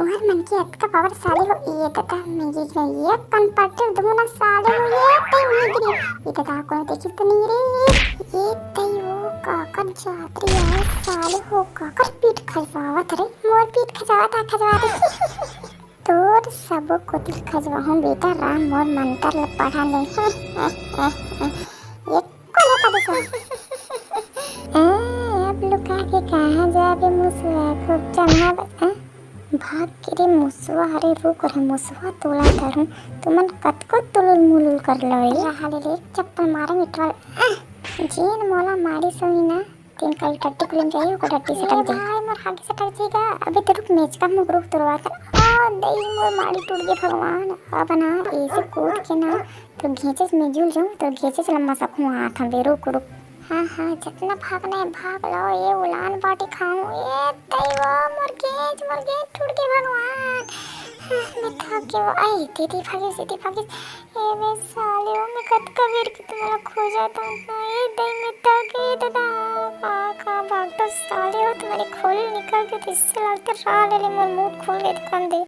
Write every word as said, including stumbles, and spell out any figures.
तुहर मन के अतका पावर साले हो, ए ददा, मैं गिर गई, ए कनपटी दुनो साले हो, ए तई मैं गिर गई, ए ददा, कोनो देखिस तो नहीं रे, ए तई वो काकर जात रे यार, साले हो काकर पीठ खजवावत रे, मोर पीठ खजवात आ खजवा दे। तोर सबो कोती खजवाहूँ बेटा, राम मोर मंतर ल पढ़ा ले। ये कोने का दिशा? ए, अब लुका के कहाँ जाबे मुसवा, खूब चमहा बस, ए? भाग के रे मुसवा, अरे रुक रे मुसवा, तोला धरूं, तुमन कतको तुलुल मुलुल कर लो रे। रहा ले रे, चप्पल मारे मिटवाल, ए? जेन मोला मारी सोई ना, तेन कल टट्टी कुलिन जाई, ओकर टट्टी सटक जाई। भाई, मोर हागी सटक जाई गा। अबे तो रुक, मेचका मुख रुक तुरवा कर। आ, दई मोर माड़ी टूट गे भगवान। अब ना, ऐसे कूद के ना, तो घेचेच में झूल जाऊं, तो घेचेच लम्मा सकूं हाथ हवे, रुक, रुक। हाँ, हाँ, जतना भागना है, भाग लो, ये उलान बाटी खाऊं। ए, दई वो, मोर घेच, मोर घेच टूट गे भगवान। हाँ, मैं थक गई वो। आई, दीदी भागिस, दीदी भागिस। ए बे साले, ओ मैं कतका बेर के तुम्हारा खोजत हूँ। ए दई में तक, ए दादा, का, का भागता साले हो, तुम्हारी खोली निकल के तो इससे लगता राह ले ले, मोर मुंह खोल के दुकान दे।